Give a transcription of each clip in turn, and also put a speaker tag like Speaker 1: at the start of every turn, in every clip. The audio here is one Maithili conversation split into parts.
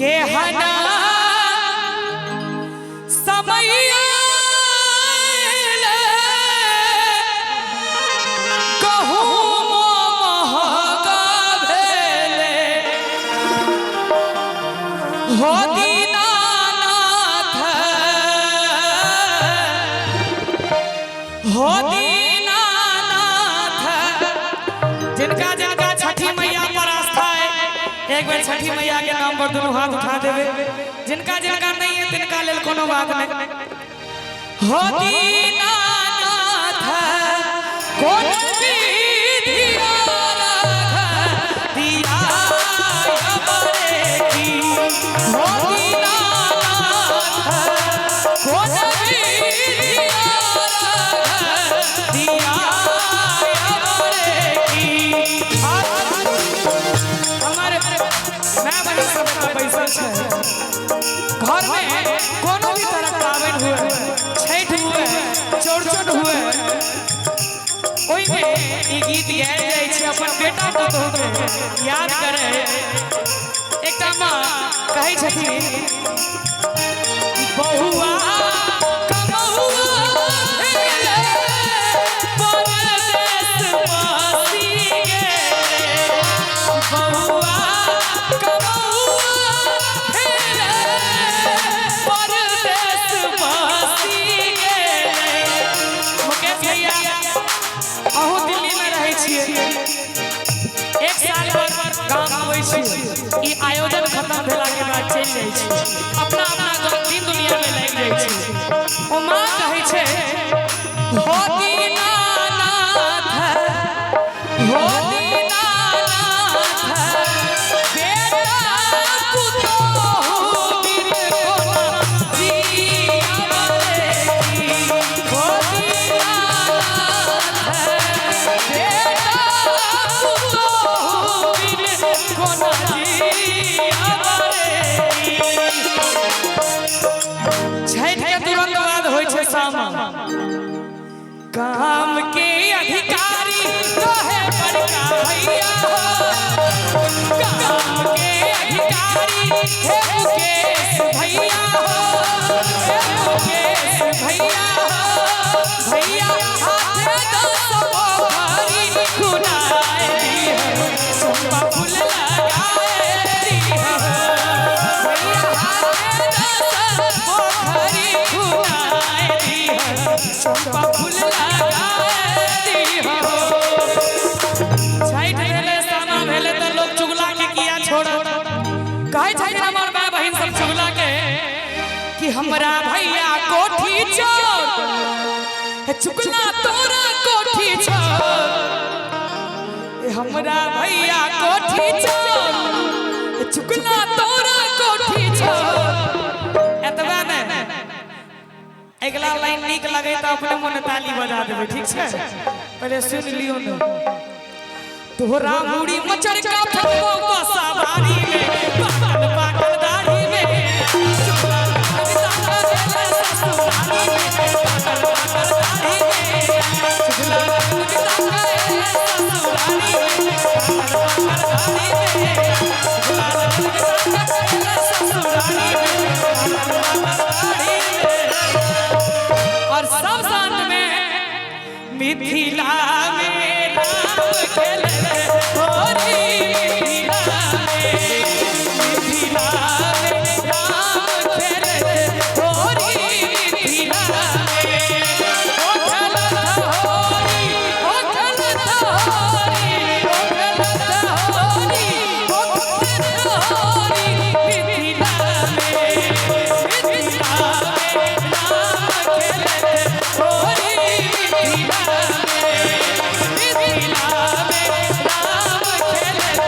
Speaker 1: के हना समय गहूम महग भेले हो दीनानाथ, हो दीनानाथ। जिनका जिनका छठी मैया पर आस्था है, एक बेर छठी मैया के नाम पर दोनों हाथ उठा देवे। जिनका जिनका नहीं है तिनका लेल कोनो बात नहीं। हो दीनानाथ कोन विधि राख दिया हमरे की। हो दीनानाथ कोन विधि राख दिया हमरे की। हमर माय बहिन सब बैसल छै। घर में कोनो भी तरह पाबनि हुए, छठि हुए, चौड़चन हुए, ओहिमे ई गीत गायल जाइ छै अपन बेटा पुतोहु के याद करे। एकटा माँ कहै छथिन, बहुआ कमौआ भेलै परदेस बसी गेलै। बहुआ कमौआ भेलै परदेस बसी गेलै। मुकेश भैया, अहूँ दिल्ली में रहै छियै, एक साल पर गाम आबै छी, ई आयोजन खत्म भेला के बाद चलि जाइ छी, अपना अपना दिन दुनिया में लागि जाइ छी। ओ माँ कहै छै, हो दीनानाथ, हो दीनानाथ, बेटा पुतोहु बिन कोना जियाब रे की। हो दीनानाथ, बेटा पुतोहु बिन कोना जियाब रे की। छठि के तुरंत बाद होइ छै सामा। काम के अधिकारी कहे बड़का भैया हो, काम के अधिकारी हे मुकेश भैया हो, हे मुकेश भैया हो। भैया हाथे 10 पोखरी खुनाए दीह, चंपा फूल लगाए दीह। भैया हाथे 10 पोखरी खुनाए दीह, चंपा फूल लगाए दीह। छठि भेलै, सामा भेलै तऽ लोक चुगला के किया छोड़त? कहै छथिन हमर माय बहिन सब चुगला के कि हमरा भैया कोठी चोर, हे चुगला तोरा कोठी चोर। हे हमरा भैया कोठी चोर, हे चुगला तोरा कोठी चोर। एतबा नहि, अगिला लाइन नीक लगे तऽ अपने मोने ताली बजा देबै, ठीक छै? पहिले सुनि लियौ ने। तोहरा मुड़ी मचर का फेंकबो बसावारी में, पाकल पाकल दाढ़ी में। चुगला कविता करेले ससुरारी में, पाकल पाकल दाढ़ी में। चुगला कविता करेले ससुरारी में, पाकल पाकल दाढ़ी में। चुगला कविता करेले ससुरारी में, पाकल पाकल दाढ़ी में। और सब अंत में, मिथिला में राम खेले होरी, मिथिला में, मिथिला में राम खेले होरी, मिथिला में। ओ खेलत होरी, ओ खेलत होरी, ओ खेलत होरी, ओ खेलत होरी, मिथिला में, मिथिला में राम खेलत होरी, मिथिला में, मिथिला में राम खेलत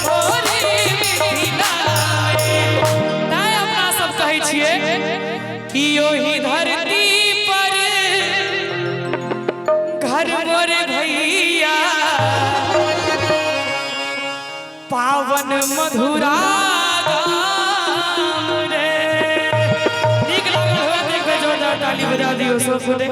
Speaker 1: होरी, मिथिला में। तैं अपना सब कहै छियै कि ओही धरती पर घर मोर भैया, पावन मधुरा गाम रे। नीक लागल हुए तऽ एक बेर जोरदार ताली बजा दियौ सब गोटे।